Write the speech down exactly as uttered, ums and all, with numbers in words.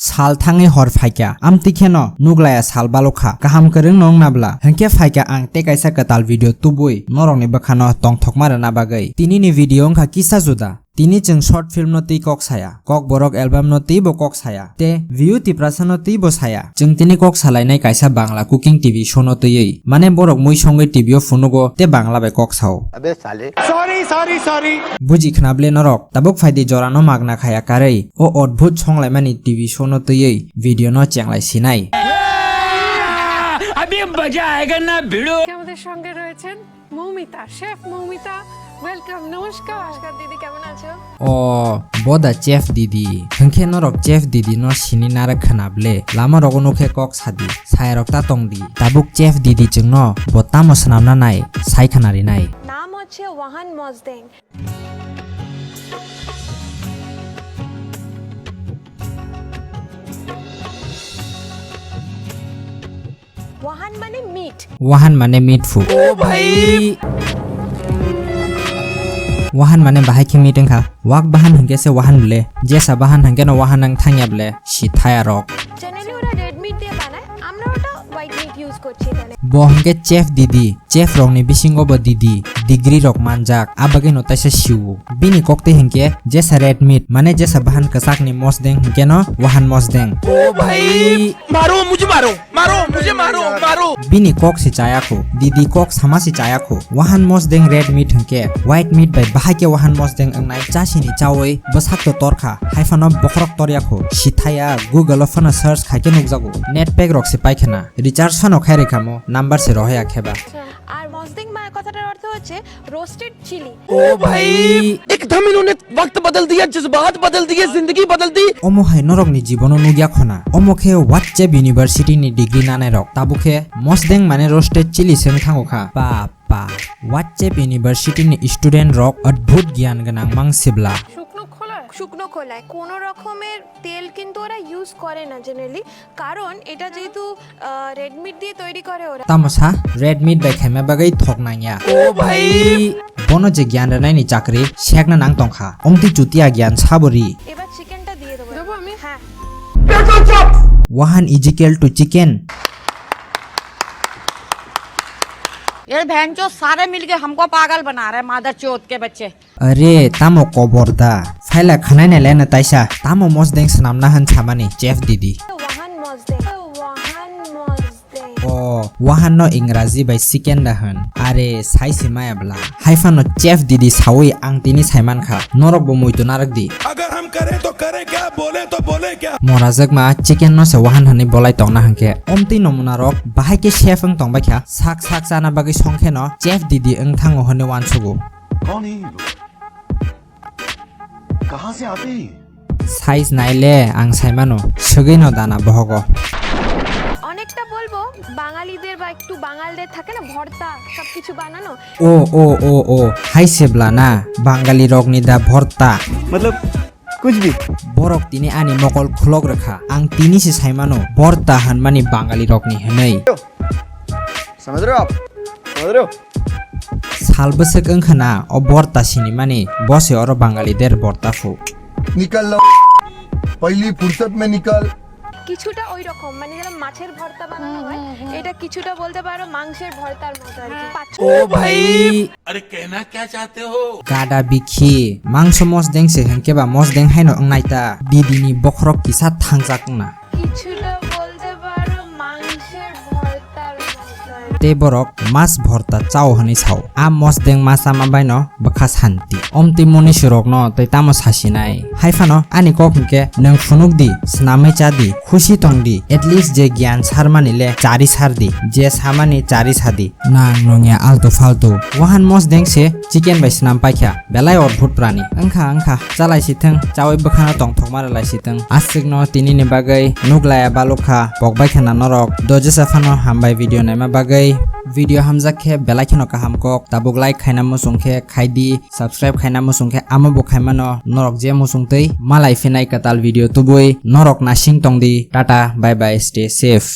Sal thangwi hor phaikha, amtwi kheno nuglaya sal balokha. Kaham kwrwng no wngna bwla. Hinkhe phaikha ang tei kaisa kwtal video tubui norokni bwkhano tongthokma rwna bagwi. Tinini video wngkha kisa juda. Tini chwng short film no twi kok saya, Kokborok album no twi bo kok saya, tei View Tiprasa no twi bo saya. Chwng tini kok salainai kaisa Bangla cooking T V show no twiwi. Mane borok mui songwi T V o phunugo tei Bangla bai kok sao. Abe sale. Sorry, sorry, sorry. Buji khna ble norok, tabuk phaidi jorano magna khaya karwi o odbhut songlaimani T V show no twiwi video no chenglai sinai. अभी मजा आएगा ना भिड़ो। আমাদের সঙ্গে রয়েছেন মৌমিতা, শেফ মৌমিতা। ওয়েলকাম, নমস্কার। নমস্কার দিদি, কেমন আছো? O, bo da chef didi. Hinkhe norok chef didi no sini narwk khna ble. Lama rogo nukhe kok sadi. Sayarok ta tong di. Tabuk chef didi chwngno bo tamo swnamna nai, sai khna rinai. নাম হচ্ছে ওয়াহান মজদেং। ওয়াহান মানে meet. Wahan mane meat food. O bhai. Wahan mane bahai khe meat wngkha. Wak bahan hinkhe se wahan ble. Jesa bahan hinkhe no wahan wng thangya ble. Sithaya rok. Generally ওরা red meat দিয়ে বানায়, আমরা ওটা white meet use করছি এখানে। Bo hinkhe chef didi. Chef rokni bisingo bo didi, degree rok manjak, abagwi no taisa siwo. Bini koktwi hinkhe jesa red meat, mane jesa bahan kwchakni mosdeng hinkhe no wahan mosdeng. O bhai, maro mujhe maro, maro mujhe maro, maro. Bini kok se chayakho, didi kok sama se chayakho. Wahan mosdeng red meat hinkhe white meat bai bahai khe wahan mosdeng wngnai chasini chawi bwsak to torkha, haiphano bokhorok toryakho. Sithaya Google o phano search khaikhe nukjago. Net pack rok se paikhana. Recharge phano khai rwkha mo, number se rohya kheba. আচ্ছা, আর মজদেং মা কথাটার অর্থ হচ্ছে roasted chilli. O bhai, একদম ইনোনে ওয়াক্ত বদল দিয়া, জজবাত বদল দিয়ে, জিন্দেগি বদল দি। Omo hai norokni jibono nukya khona. Omo khe WhatsApp University ni degree nanai rok. Tabuk khe mosdeng mane roasted chili se wng thango kha. Bap. Ba, WhatsApp University ni student rok adbhut gyan gwnang mang sibla. শুকনো খোলায়? শুকনো খোলায়। কোনো রকমের তেল কিন্তু ওরা ইউজ করে না জেনারেলি, কারণ এটা যেহেতু, আহ, রেড মিট দিয়ে তৈরি করে ওরা। Tamo sa, red meat bai khaima bagwi thok nangya. O bhai. Bono je gyan rwnaini chakri sekna nang tongkha. Omtwi chutia gyan sabori. এবার চিকেনটা দিয়ে দেবো। দেবো আমি? হ্যাঁ। Wahan is equal to chicken. ये भैंचोद सारे मिलके हमको पागल बना रहे हैं, मादरचोद के बच्चे। Are, tamo kobor da? Phaila khwnainai le no taisa. Tamo mosdeng swnamna hwn samani, chef didi. Wahan mosdeng. Wahan mosdeng. O, wahan no Ingraji bai chicken da hwn. Are, sai se maya bwla. Haiphano chef didi sawi ang tini saimankha. Norok bo muitu narwk di. अगर हम करें तो करें क्या, बोले तो बोले क्या? Morajakma chicken no se wahan hwnwi bolai tongna hwnkhe. Omtwi nomuna rok bahai khe chef wng tongbaikha. Sak sak chana bagwi songkheno chef didi wng thango hwnwi uansugo. कौन है ये लोग? कहाँ से आते हैं ये? Size naile ang saimano, swgwino dana bohogo. অনেকটা বলবো বাঙালিদের বা একটু বাঙালদের থাকে না ভর্তা সব কিছু বানানো। O, o, o, o, hai se bwla na, Bangali rokni da bhorta. मतलब कुछ भी। Borok tini ani mokol khulok rwkha, ang tini se saimano, bhorta hwnmani Bangali rokni hwnwi. समझ रहे हो आप? समझ रहे हो? Sal bwswk wngkha na o bhorta sinimani, bo se oro Bangali der bhorta phu. निकल लो, पहली फुर्सत में निकल। কিছুটা ওই রকম, মানে যেমন মাছের ভর্তা বানানো হয়, হুম, হুম, হুম। এটা কিছুটা বলতে পারো মাংসের ভর্তার মতো আর কি। হ্যাঁ। পাঁচ ছ- O bhai. Are, kehna kya chahte ho? Gada bikhi, mangso mosdeng se hwnkhe ba mosdeng haino wngnai ta, didi ni bokhorok kisa thangjak wngna. কিছুটা বলতে পারো মাংসের ভর্তার মতো আর কি। Tei borok mas bhorta chao hwnwi sao. A mosdeng ma chama baino bwkha santi. Omtwi moni surokno tei tamo sasinai. Haiphano ani kok hwnkhe nwng phunuk di, swnamwi cha di, khusi tong di, at least je gyan sarmani le chari sar di, je samani chari sa di. Nang nungya altu faltu. Wahan mosdeng se chicken bai swnam paikha. Belai odbhut prani. Wngkha, wngkha. Chalai si thwng, chawi bwkhano tongthokma rwlai si thwng. Aswkno tinini bagwi nuglaya balukha, pokbai khana norok. Dojesa phano hambai video naima bagwi. Video hamjak khe belai kheno kaham kok. Tabuk like khaina muchung khe khai di, subscribe khaina muchung khe amo bo khaimano. Norok je muchung twi malai phinai kwtal video tubui. Norok nasing tong di. Tata, bye bye, stay safe.